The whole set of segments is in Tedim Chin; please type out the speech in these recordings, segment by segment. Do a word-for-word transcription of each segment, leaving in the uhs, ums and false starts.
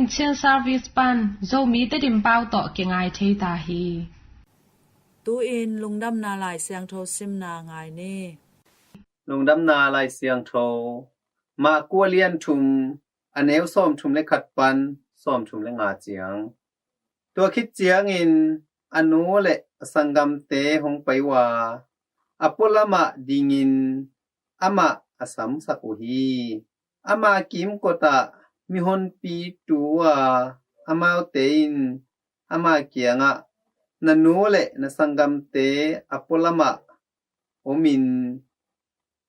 Chin Service pan Zomi Tedim pau tawh kingai thei ta hi. Tu-in Lungdamna Lai Siangtho simna ngai ni. Lungdamna Lai Siangtho, Marku a lian thum, a neu sawmthum le khat pan sawmthum le nga ciang. Tua khit ciangin a nu le a sanggamte hong pai uh a, a pualamah dingin amah a samsak uh hi. Ama kimkotah mihonpi tu uh a, amaute in ama kiangah, "Na nu le na sanggamte a pualamah omin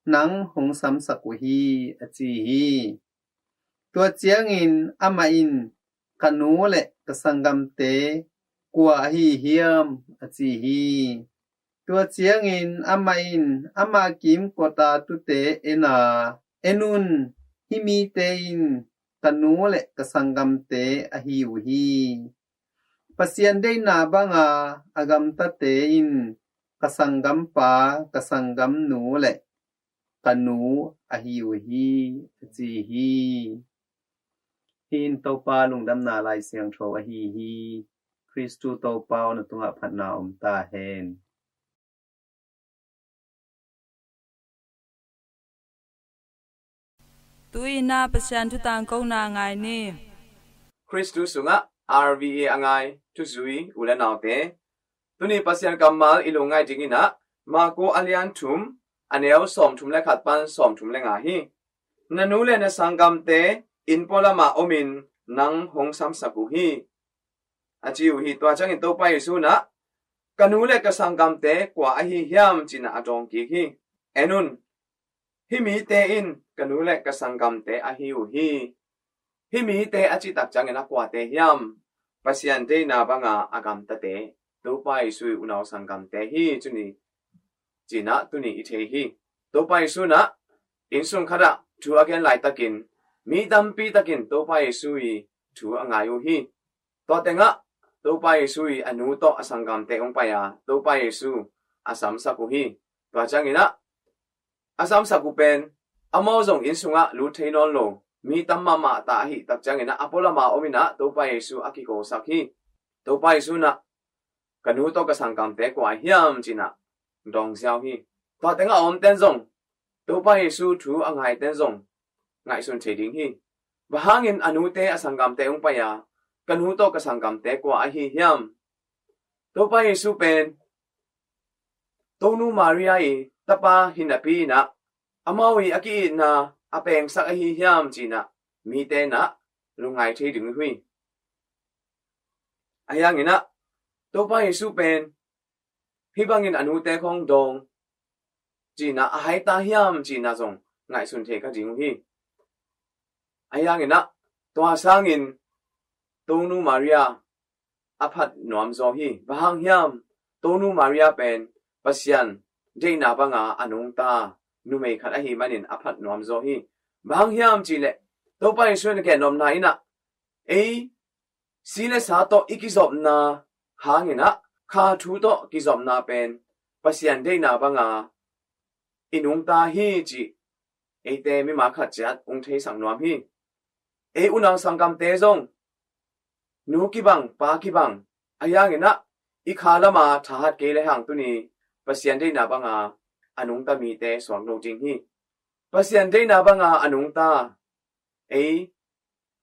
nang hong samsak uh hi," a ci hi. Tua ciangin amah in, "Ka nu le ka sanggamte kua ahi hiam?" a ci hi. Tua ciangin amah in ama kimkotah tute en a, "En un, hih mite in ka nu le ka sanggamte ahi uh hi. Pasian deihna banga a gamtate in ka sanggampa, ka sanggamnu le ka nu ahi uh hi," a ci hi. Hih in Topa Lungdamna Lai Siangtho ahi hi. Khristu Topa aw, na tungah phatna om ta hen. Tu-in ah Pasian thu tangkona ngai ni. Khristu sungah R V A a ngai thuzui u le naute, tuni Pasian kammal i lungngaih dingin ah Marku a lian thum, a neu sawmthum le khat pan sawmthum le nga hi. "Na nu le na sanggamte inn pualamah omin nang hong samsak uh hi," a ci uh hi. Tua ciangin Topa Jesu in ah, "Ka nu le ka sanggamte kua ahi hiam?" ci-in ah a dawng kik hi. "En un, hih mite in ka nu le ka sanggamte ahi uh hi." Hih mite a cih tak ciangin ah kuate hiam? Pasian deihna banga a gamtate, Topa Jesu ii unau sanggamte hi cu ni, ci-in ah tuni i thei hi. Topa Jesu in ah inn sung khatah thu a gen laitakin mi tampi takin Topa Jesu ii thu a ngai uh hi. Tua tengah Topa Jesu ii a nu tawh a sanggamte hong pai a, Topa Jesu a samsak uh hi. Tua ciangin ah a samsak uh pen amau zong inn sungah lut thei nawn lo, mi tam mahmah ta ahih tak ciangin ah a pualamah om in ah Topa Jesu a kikosak hi. Topa Jesu in ah, "Ka nu tawh ka sanggamte kua hiam?" ci-in ah dawng ziau hi. Tua tengah a omten zong Topa Jesu thu a ngaiten zong ngaihsun thei ding hi. Bang hangin a nute a sanggamte hong pai a, "Ka nu tawh ka sanggamte kua ahi hiam?" Topa Jesu pen Tonu Maria ii tapa hi napi in ah, amau ii a ki-itna a pengsak ahi hiam ci-in ah mite in ah lungngai thei ding uh hi. Ahi hangin ah Topa Jesu pen hih bangin a nute khawng dawng ci-in ah a hai ta hiam ci-in ah zong ngaihsun thei kha ding uh hi. Ahi hangin ah tua sangin Tonu Maria a phat nuam zaw hi. Bang hang hiam? Tonu Maria pen Pasian deihna banga a nungta numei khat ahih manin a phat nuam zaw hi. Bang hang hiam cih leh Topa Jesu in a gen nopna in ah, ei si le sa tawh i kizopna hangin ah kha thu tawh kizopna pen Pasian deihna banga i nungta hi cih eite mimal khat ciat hong theisak nuam hi. Ei unau sanggamte zong nu kibang, pa kibang, ahi hangin ah i kha lama thahat kei le hang tuni Pasian deihna banga a nungta mite suak lo ding hi. Pasian deihna banga a nungta ei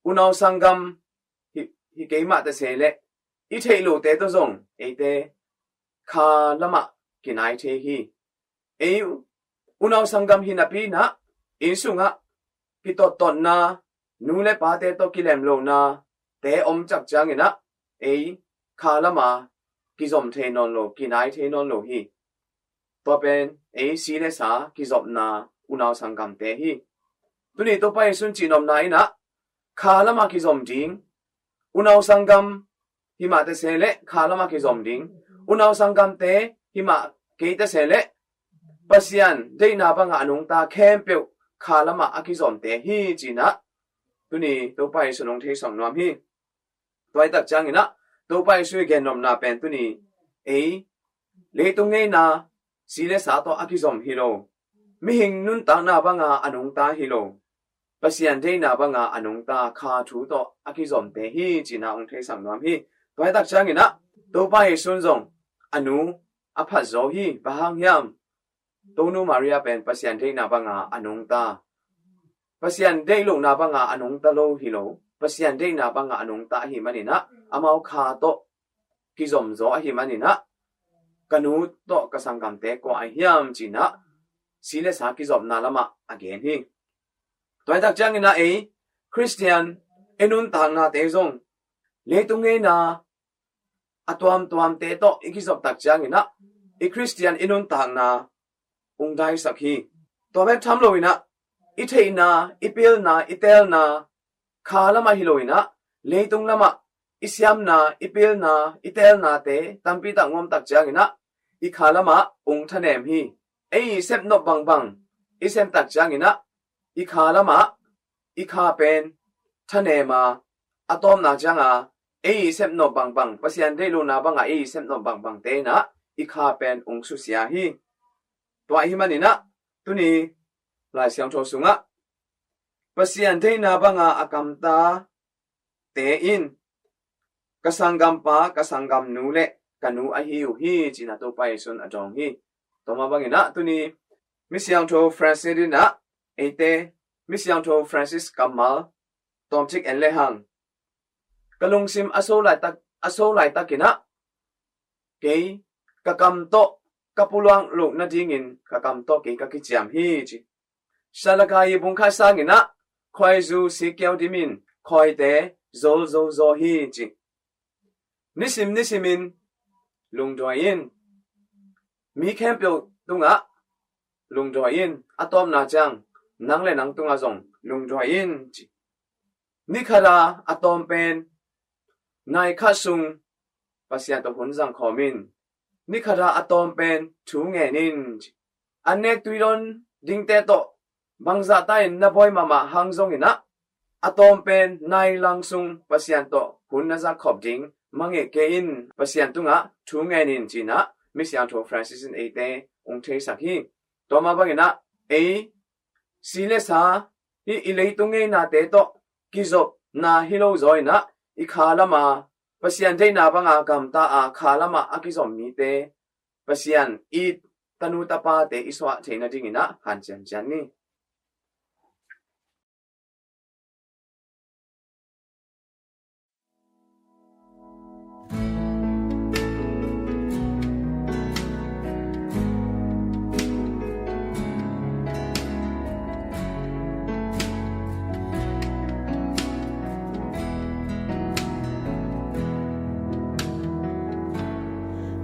unau sanggam hi, hi kei mah ta se leh i theih lote tawh zong eite kha lamah kinai thei hi. Ei unau sanggam hi napi in ah inn sungah kitottotna, nu le pate tawh kilem lohna te om cak ciangin ah ei kha lama kizom thei nawn lo, kinai thei nawn lo hi. Tua pen ei si le sa kizopna unau sanggamte hi. Tuni Topa Jesu in cihnopna in ah kha lama kizom ding, unau sanggam hi mah ta se leh kha lama kizom ding, unau sanggamte hi mah kei ta se leh Pasian deihna banga a nungta khempeuh kha lama a kizomte hi ci-in ah tuni Topa Jesu in hong theisak nuam hi. Tua hi tak ciangin ah Topa Jesu ii gennopna pen tuni ei leitung ngeina si le sa tawh a kizom hi lo, mihing nuntakna banga a nungta hi lo, Pasian deihna banga a nungta kha thu tawh a kizomte hi, ci-in ah hong theisak nuam hi. Tua hi tak ciangin ah Topa Jesu in zong a nu a phat zo hi. Bang hang hiam? Tonu Maria pen Pasian deihna banga a nungta, Pasian deih lohna banga a nungta lo hi lo, Pasian deihna banga a nungta ahih manin ah amau kha tawh kizom zaw ahih manin ah, ka nu tawh ka sanggamte kua ahi hiam, ci-in ah si le sa kizopna lamah a gen hi. Tua hi tak ciangin ah ei Khristian i nuntaknate zong leitung ngeina a tuamtuamte tawh i kizop tak ciangin ah i Khristian i nuntakna hong daisak hi. Tua bek tham loin ah i theihna, i pilna, i teelna kha lamah hi loin ah, leitung lamah i siamna, i pilna, i teelnate tampi tak hong om tak ciangin ah i kha lamah hong thanem hi. Ei i sep nop bangbang i sep tak ciangin ah i kha lamah i kha pen thanem a, a tawpna cianga ei i sep nop bangbang, Pasian deih lohna banga ei i sep nop bangbangte in ah i kha pen hong susia hi. Tua ahih manin ah tuni Lai Siangtho sungah Pasian deihna banga a gamtate in, ka sanggampa, ka sanggamnu le ka nu ahi uh hi, ci-in ah Topa Jesu in a dawng hi. Tua mah bangin ah tuni Misiangtho Francis in ah eite Misiangtho Francis kammal tawmcik en lehang, ka lungsim a so laitak, a so laitakin ah kei ka kam tawh ka pulak loh nadingin ka kam tawh kei ka kiciam hi, ci. Salakha i bung khat sangin ah khuaizu sikkeu dimin khuaite zolzo zaw hi, ci. Nisim nisimin lungduai in, mi khempeuh tungah lungduai in, a tawpna ciang nang le nang tungah zong lungduai in, ci. Ni khat a a tawm pen nai khat sung Pasian tawh hun zang khawm in, ni khat a a tawm pen thu ngen in, ci. An nek tuidawn dingte tawh bangzahta in na buai mahmah hang zongin ah, a tawm pen nai lang sung Pasian tawh hun na zat khop ding mangngilh kei in, Pasian tungah thu ngen in, ci-in ah Misiangtho Francis in eite hong theisak hi. Tua mah bangin ah ei si le sa hih i leitung ngeinate tawh kizopna hi lo zaw in ah, i kha lama Pasian deihna banga gamta a kha lama a kizom mite Pasian it tanu tapate i suah theih nadingin ah hanciam ciat ni.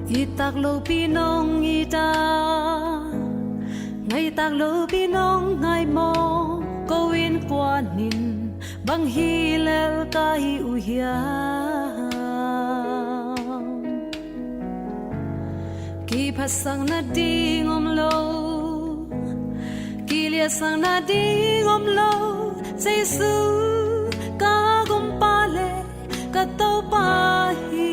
I tak lopi nong it a, ngai tak lopi nong ngai maw? Ko innkuan in bang hi lel ka hi uh hiam? Kiphatsak nading om lo, kiliatsak nading om lo, Jesu ka gumpa le ka Topa hi.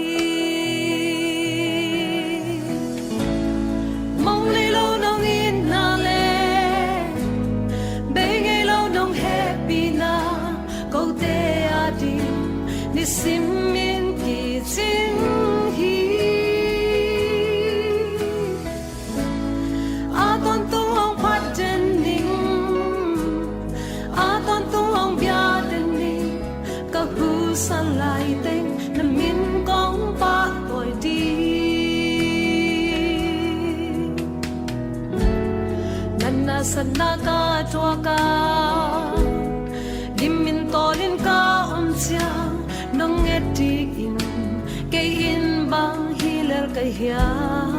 Mong nei lo nong itna le bei ngei lo nong hehpihna, kote ading nisim in kicing hi. A tawntung hong phat den ning, a tawntung hong bia den ning, ka husa lai teng na min kong pahtawi ding. Na nasatna ka tuak a, gim in tawl in ka om ciang, nong et ding in kei in bang hi lel ka hiam?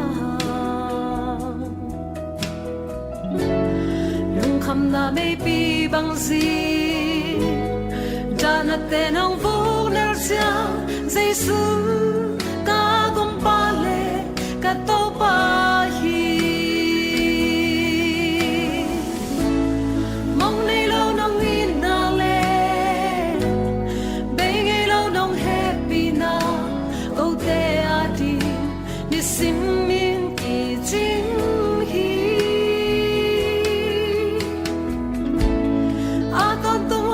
Lungkhamna meipi bang zing, dahnate nong vuk nel ciang, Jesu ka gumpa le ka Topa hi. Mong nei lo nong itna le bei ngei lo nong hehpihna, kote ading nisim in kicing hi. A tawntung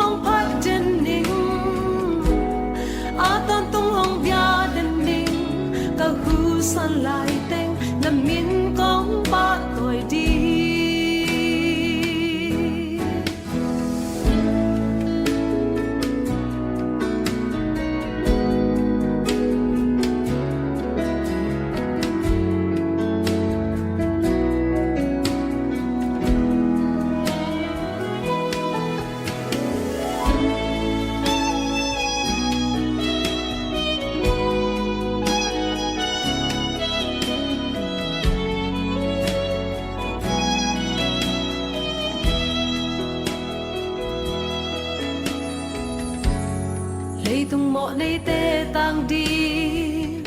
Lungmawh neite tang ding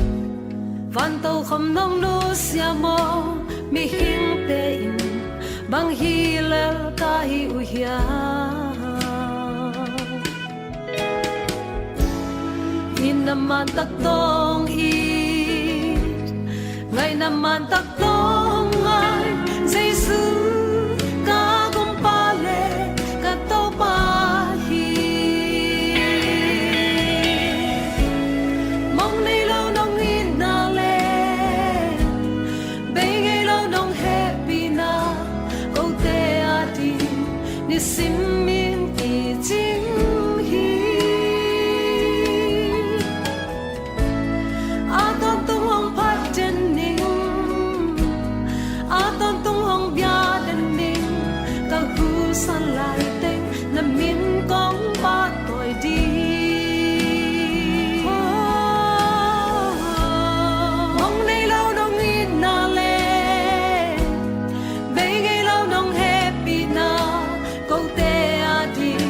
vanto khom nong nusia maw? Mihingte in bang hi lel ka hi uh hiam? Inn a man tak tawng it, ngaihna man tak tawng ngai, Jesu ka gumpa le ka Topa hi. Mong nei lo nong itna le bei ngei lo nong hehpihna, kote ading nisim in kicing hi. A tawntung hong phat den ning, a tawntung hong bia den ning, ka husan lai teng na min kong pahtawi ding. Mong nei lo nong itna le bei ngei lo nong hehpihna, kote ading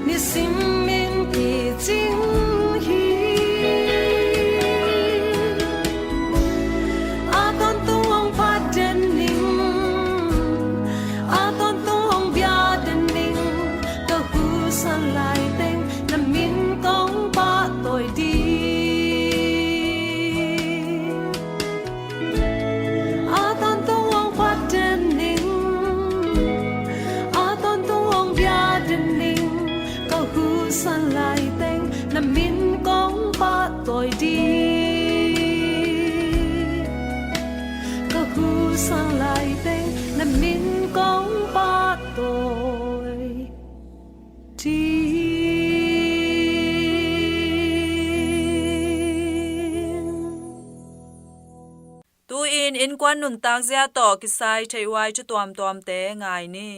nisim in kicing hi. A tawntung hong phat den ning, a tawntung hong bia den ning, ka husan lai teng na min kong pahtawi ding. A tawntung hong phat den ning, a tawntung hong bia den ning, ka husan lai teng na min kong pahtawi ding. Ka husan lai teng na min kong pahtawi ding. Tu-in innkuan nuntak zia tawh kisai theih huai thu tuamtuamte ngai ni.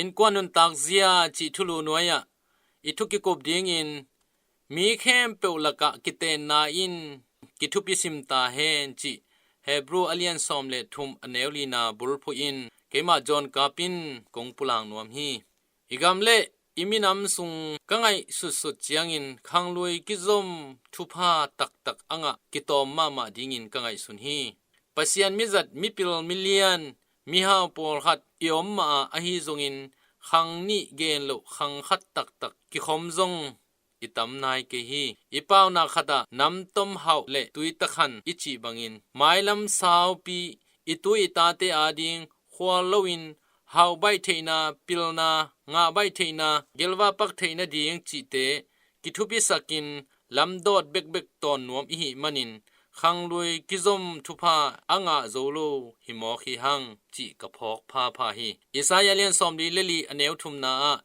Innkuan nuntak zia cih thulu nuai-ah i thu kikup dingin mi khempeuh lakah kitenna in kithupi sim ta hen cih Hebru a lian sawm le thum a neu lina bulphuh in keimah John Kap in kong pulak nuam hi. I gam le i minam sung ka ngaihsutsut ciangin khanglui kizom thupha taktak a ngah kitawm mahmah dingin ka ngaihsun hi. Pasian mizat, mipil, milian, mihau pawlkhat i om mah ah ahi zongin khang nih gen loh khang khat taktak kikhom zong i tam nai kei hi. I paunak khatah namtom hauh le tuitakhan i cih bangin mailam saupi i tu i tate ading khual loin hauh baih theihna, pilna, ngah baih theihna, gelva pak theihna ding cihte kithupisakin lamdawt bekbek tawn nuam i hih manin khanglui kizom thupha a ngah zo lo hi mawk hi hang cih ka phawk phapha hi. Isaiah a lian sawmli le li a neu thumna ah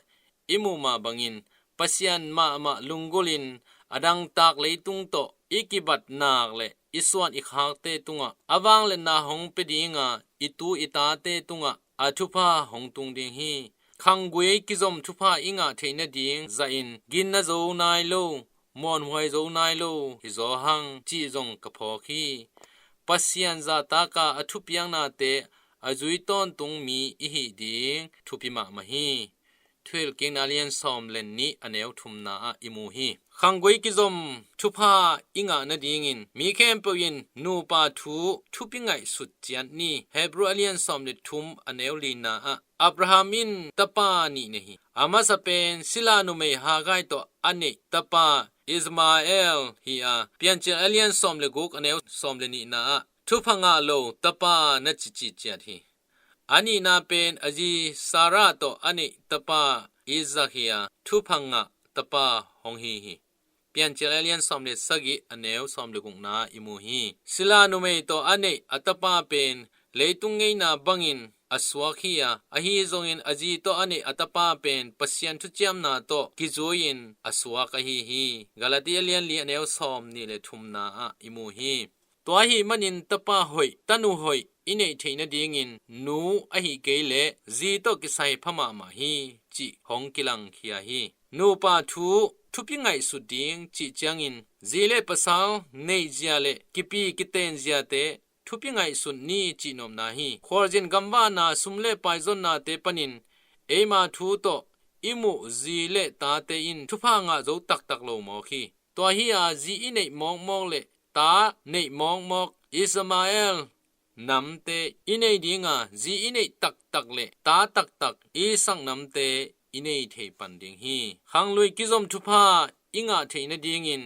i muh mah bangin Pasian mahmah lunggulhin a dangtak leitung tawh i kibatnak le i suan i khakte tungah a vangliatna hong pia dinga i tu i tate tungah a thupha hong tung ding hi. Khanggui kizom thupha i ngah theih nading zahin ginna zo nai lo, muanhuai zo nai lo hi zaw hang cih zong ka phawk hi. Pasian zahtaka a thupiaknate a zui tawntung mi i hih ding thupi mahmah hi. Thuhilhkikna lian sawm le nih a neu thumna ah i mu hi. Khanggui kizom thupha i ngah nadingin mi khempeuh in nupa thu thupi ngaihsut ciat ni. Hebru a lian sawm le thum a neu lina ah Abraham in tapa nih nei hi. A masa pen sila numei Hagai tawh a neih tapa Ismael hi a, Piancil a lian sawm le guk a neu sawm le nihna ah thupha ngah lo tapa na cici ciat hi. A nihna pen a zi Sarah tawh a neih tapa Isaac hi a, thupha ngah tapa hong hi hi. Piancil a lian sawm le sagih a neu sawm le gukna i mu hi. Sila numei tawh a neih a tapa pen leitung ngeina bangin a suak hi a, ahi zongin a zi tawh a neih a tapa pen Pasian thuciamna tawh kizui-in a suak ahi hi. Galati a lian li a neu sawm nih le thumna ah i mu hi. Tua ahih manin tapa hoih, tanu hoih i neih theih nadingin nu ahih kei leh zi tawh kisai pha mahmah hi cih hong kilangkhia hi. Nupa thu thupi ngaihsut ding cih ciangin zi le pasal neihzia le kipi kitenziate thupi ngaihsut ni cihnopna hi. Khualzin gamvahna, sum le pai zonnate panin eima thu tawh i muh zi le tate in thupha ngah zo taktak lo mawk hi. Tua hi a, zi i neih mawkmawk le ta neih mawkmawk Ishmael namte i nei ding a, zi i neih taktak le ta taktak Isak namte i nei thei pan ding hi. Khanglui kizom thupha i ngah theih nadingin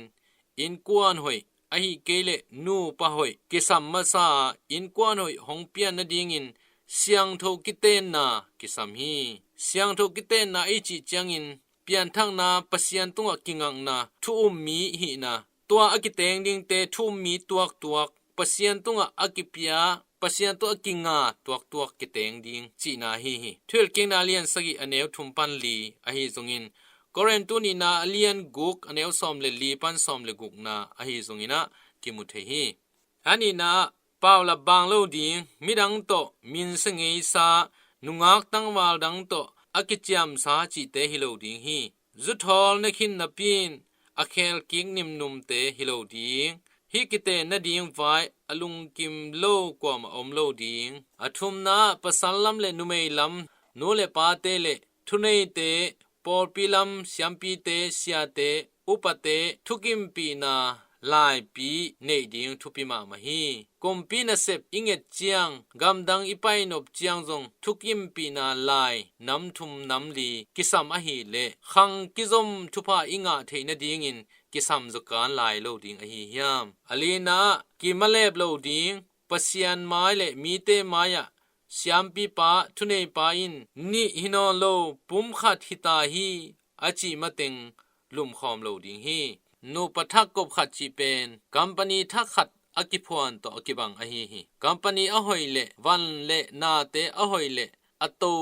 innkuan hoih, ahih kei leh nupa hoih kisam masa a, innkuan hoih hong pian nadingin siangtho kitenna kisam hi. Siangtho kitenna i cih ciangin pianthakna, Pasian tungah kingakna, thu um mi hihna, tua a kiteng dingte thu um mi tuaktuak, Pasian tungah a kipia, Pasian tungah a kinga tuaktuak kiteng ding cihna ahi hi. Thuhilhkikna a lian sagih a neu thum pan li ahi zongin, Korin tu nihna a lian guk a neu sawm le li pan sawm le gukna ahi zongin ah kimu thei hi. A nihna ah, pau la bang lo ding, midang tawh minsia ngeisa, nungak tangval dang tawh a kiciamsa cihte hi lo ding hi. Zuthawl ne khin napi in a khelkik nimnumte hi lo ding. Hih kiten nading vai a lungkim lo kuamah om lo ding. A thumna ah, pasal lam le numei lam, nu le pate le thuneite, pawlpi lam siampite, siate, upate thukimpihna laipi neih ding thupi mahmah hi. Kumpi nasep i nget ciang, gamdang i painop ciang zong thukimpihna lai nam thum nam li kisam ahih leh, khang kizom thupha i ngah theih nadingin kisam zaw kan lai lo ding ahi hiam? A lina ah, kimalep lo ding, Pasian mai le mite mai-ah siampipa, thuneipa in nih hi nawn lo, pum khat hi ta hi a cih mateng lumkhawm lo ding hi. Nupa thak kop khat cih pen company thak khat a kiphuan tawh a kibang ahi hi. Company a hoih le van le nate a hoih le a to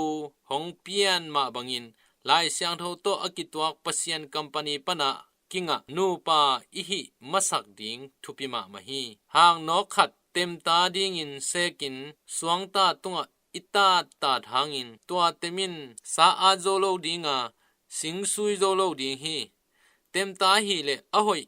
hong pian mah bangin Lai Siangtho tawh a kituak Pasian company panah kingah nupa i hih masak ding thupi mahmah hi. Hang nawk khat, temta dingin sekin suangta tungah i tattat hangin tua tem in sa at zo lo ding a, sing sui zo lo ding hi. Temta ahih leh a hoih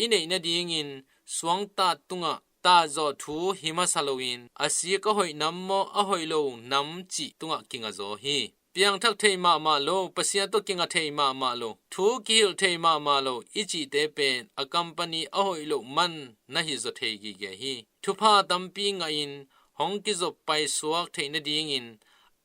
i neih nadingin suangtat tungah tatzawh thu hi masa loin, a sik a hoih nam maw, a hoih lo nam cih tungah kinga zaw hi. Piangthak thei mahmah lo, Pasian tawh kinga thei mahmah lo, thu kihilh thei mahmah lo i cihte pen a company a hoih loh man na hi zaw thei gige hi. Thupha tampi ngahin hong kizop paisuak theih nadingin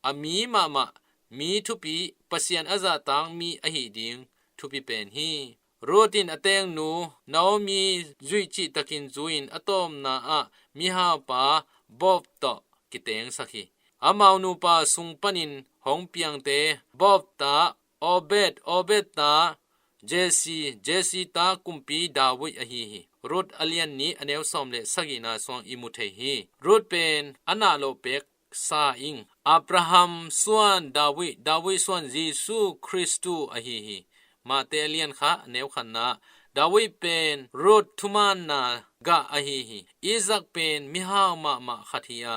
a mi mahmah, mi thupi, Pasian a zahtak mi ahih ding thupi pen hi. Ruth in a tengnu Naomi zuih cihtakin zu-in a tawpna ah mihaupa Boaz tawh kitengsak hi. Amau nupa sung panin hong piangte Boaz ta Obed, Obed ta Jesse, Jesse ta kumpi David ahi hi. Ruth a lian nih a neu sawm le sagihna sungah i mu thei hi. Ruth pen a nahloh pek sa ing. Abraham suan David, David suan Jesu Khristu ahi hi. Mate a lian khat a neu khatna ah, David pen Ruth thumaanna gah ahi hi. Isaac pen mihau mahmah khat hi a,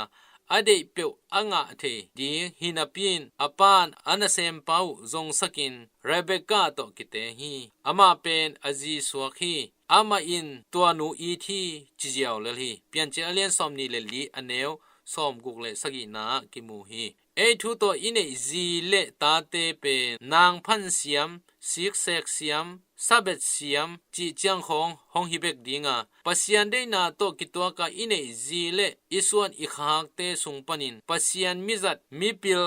a deih peuh a ngah thei ding hi napi in a pa'n a nasempa uh zongsakin Rebekah tawh kiteng hi. Amah pen a zi suak hi. Amah in tua nu it hi, ci ziau lel hi. Piancil a lian sawmnih le li a neu sawmguk le sagihna ah kimu hi. Ei thu tawh i neih zi le tate pen nangphan siam, siksek siam, sabet siam cih ciang khawng hong hi bek ding a, Pasian deihna tawh kituak a i neih zi le i suan i khakte sung panin Pasian mizat, mipil,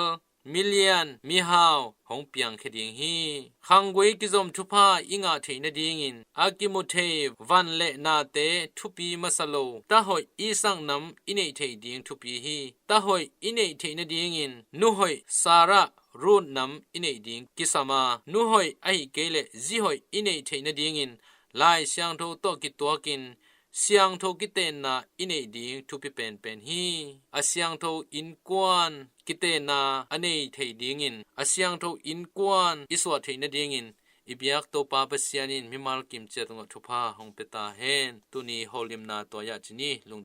milian, mihau hong piangkhia ding hi. Khanggui kizom thupha i ngah theih nadingin a kimu thei van le nate thupi masa lo, ta hoih Isaac nam i neih theih ding thupi hi. Ta hoih i neih theih nadingin nu hoih Sarah, Ruth nam i neih ding kisam a, nu hoih ahih kei leh zi hoih i neih theih nadingin Lai Siangtho tawh kituakin siangtho kitenna i neih ding thupi penpen hi. A siangtho innkuan kitenna a nei thei dingin a siangtho innkuan i suah theih nadingin i biak Topa Pasian in mimal kim ciat tungah thupha hong pia ta hen. Tuni holimna tua ah ci ni. Lung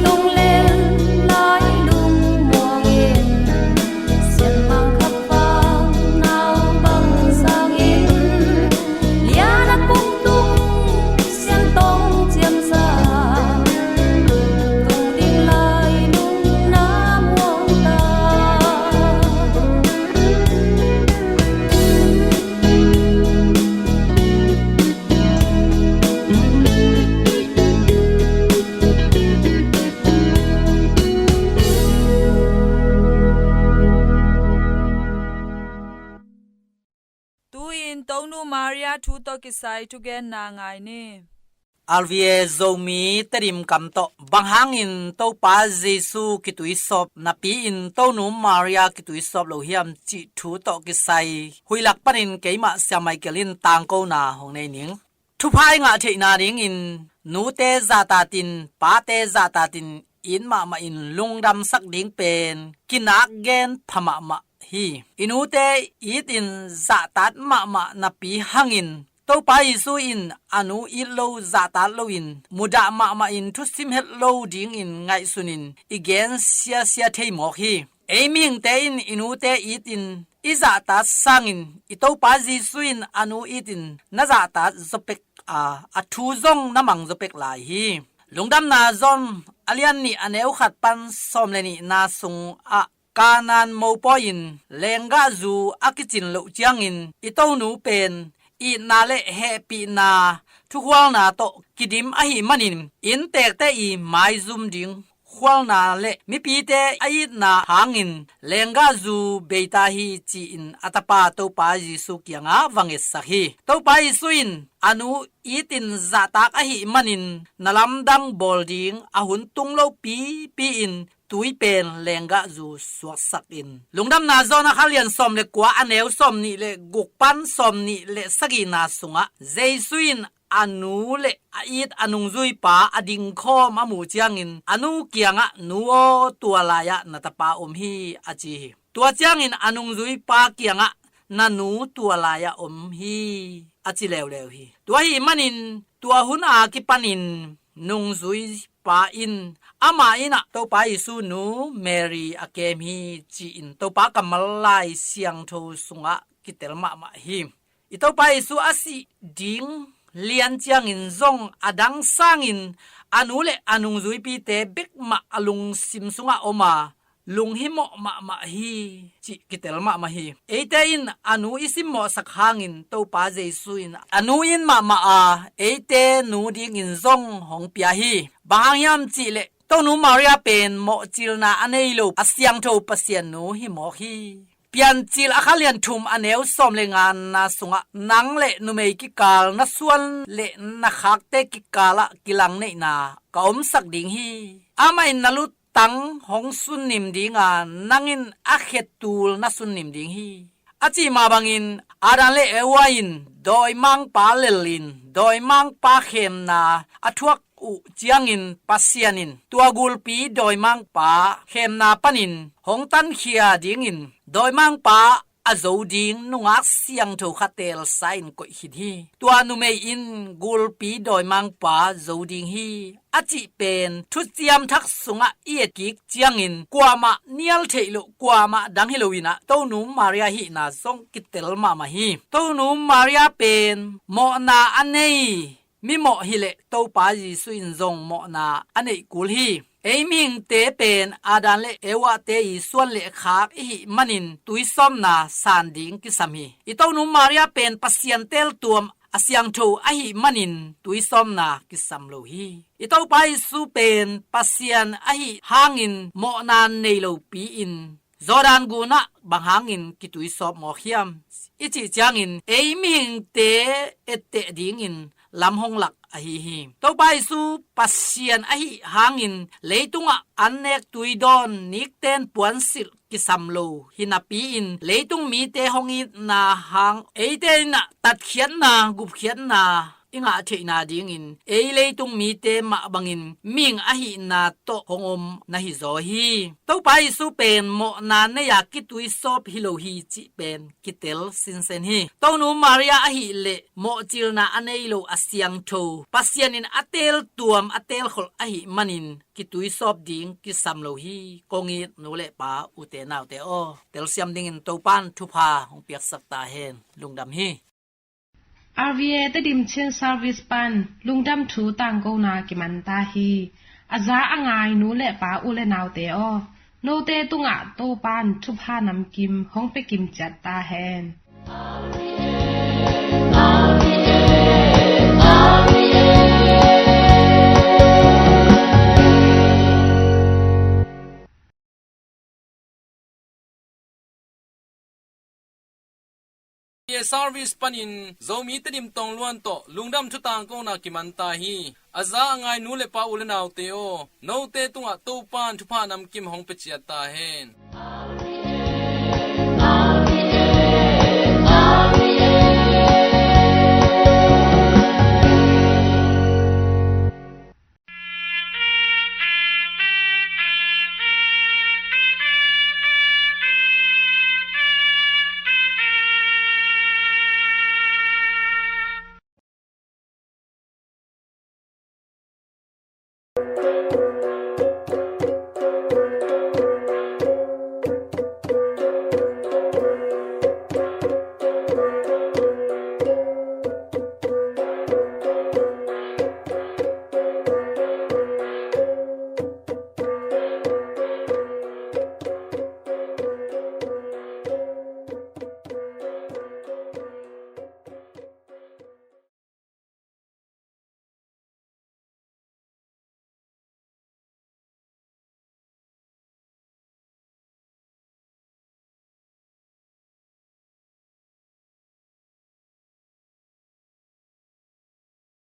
Tung lel lai lungmuang in, sianmang khat vang nau bang sangin, lian a kung tung siantong ciamsa, tung ding lai lungna muang ta. Tu-in Tonu Maria thu tawh kisai thugenna ngai ni. R V A Zomi Tedim kam tawh, bang hangin Topa Jesu kituisawp napi-in Tonu Maria kituisawp lo hiam cih thu tawh kisai huilak panin keimah Sia Michael in tangkona hong nei ning. Thupha i ngah theihna dingin nute zahtatin, pate zahtatin it mahmah in lungdamsak ding pen kinak gen pha mahmah hi. I nute itin zahtat mahmah napi hangin Topa Jesu in a nu it lo zahtat loin mudah mahmah in thusim het lo dingin ngaihsunin i gen siasia thei mawk hi. Ei mihingte in i nute itin i zahtat sangin i Topa Jesu in a nu itin na zahtat zawpek a, a thu zong na mang zawpek lai hi. Lungdamna John a lian nih a neu khat pan sawm le nihna sungah Kanaan mopawi in lenggahzu a kicin loh ciangin i Tonu pen itna le hehpihna thukhualna tawh kidim ahih manin inntekte i maizum ding khualna le mipite a itna hangin lenggahzu beita hi ci-in a tapa Topa Jesu kiangah va ngetsak hi. Topa Jesu in a nu itin zahtak ahih manin na lamdang bawl ding a hun tung lopipi in tui pen lenggahzu suaksak in. Lungdamna John a kha lian sawm le kua a neu sawm nih le guk pan sawm nih le sagihna sungah Jesu in a nu le a it a nungzuipa a dingkhawm a muh ciangin a nu kiangah, "Nu aw, tua lai-ah na tapa om hi," a ci hi. Tua ciangin a nungzuipa kiangah, "Na nu tua lai-ah om hi," a ci leuleu hi. Tua ahih manin tua hun a kipanin nungzuipa in amah in ah Topa Jesu nu Mary a kem hi ci-in Topa kammal Lai Siangtho sungah kitel mahmah hi. I Topa Jesu a sih ding lian ciangin zong a dang sangin a nu le a nungzuipite bekmah a lungsim sungah om a, lunghimawh mahmah hi cih kitel mahmah hi. Eite in a nu i simmawhsak hangin Topa Jesu in a nu in mahmah a, eite nu dingin zong hong pia hi. Bang hang hiam cihleh Tonu Maria pen mawhcilna a nei lo a siangtho Pasian nu hi mawk hi. Piancil a kha lian thum a neu sawm le ngana sungah, "Nang le numei kikal na suan le na khakte kikalah kilangneihna ka omsak ding hi. Amah in na luttang hong sunnim ding a, nang in a khetul na sunnim ding hi," a cih mah bangin Adam le Eva in dawimangpa lelin dawimangpa khemna a thuak uh ciangin Pasian in tua gulpi dawimangpa khemna panin hong tankhia dingin dawimangpa a zo ding nungak siangtho khat teelsa in koih khin hi. Tua numei in gulpi dawimangpa zo ding hi a cih pen Thuciam Thak sungah i etkik ciangin kuamah nial theih loh, kuamah dang hi loin ah Tonu Maria hihna zong kitel mahmah hi. Tonu Maria pen mawhna a nei mimawh hileh Topa Jesu in zong mawhna a neih kul hi. Ei mihingte pen Adam le Eva-te i suan le khak i hih manin tuisawmna san ding kisam hi. I Tonu Maria pen Pasian teeltuam a siangtho ahih manin tuisawmna kisam lo hi. I Topa Jesu pen Pasian ahih hangin mawhna nei lopi-in Jordan gunah bang hangin kituisawp mawk hiam i cih ciangin ei mihingte etteh dingin lam hong lak ahi hi. Topa Jesu Pasian ahih hangin leitungah an nek tui dawn, nikten puansilh kisam lo hi napi-in leitung mite hong itna hang eite in ah tatkhiatna, gupkhiatna i ngah theihna dingin ei leitung mite mah bangin mihing ahihna tawh hong om na hizaw hi. Topa Jesu pen mawhna nei-a kituisawp hi lo hi cih pen kitel sinsen hi. Tonu Maria ahileh mawhcilna a nei lo a siangtho, Pasian in a teeltuam a teelkholh ahih manin kituisawp ding kisam lo hi. Kong it nu le pa, ute naute aw, telsiam dingin Topan thupha hong piaksak ta hen. Lungdam hi. RVA Tedim Chin Service pan lungdam thu tangkona kiman ta hi. A za a ngai nu le pa, u le naute aw, note tungah Topan thupha namkim hong pia kimciat ta hen. Service panin Zomi Tedim Tongluan tawh lungdam thu tangkona kiman ta hi. A za a ngai nu le pa, u le naute aw, note tungah Topan thupha namkim hong pia ciat ta hen.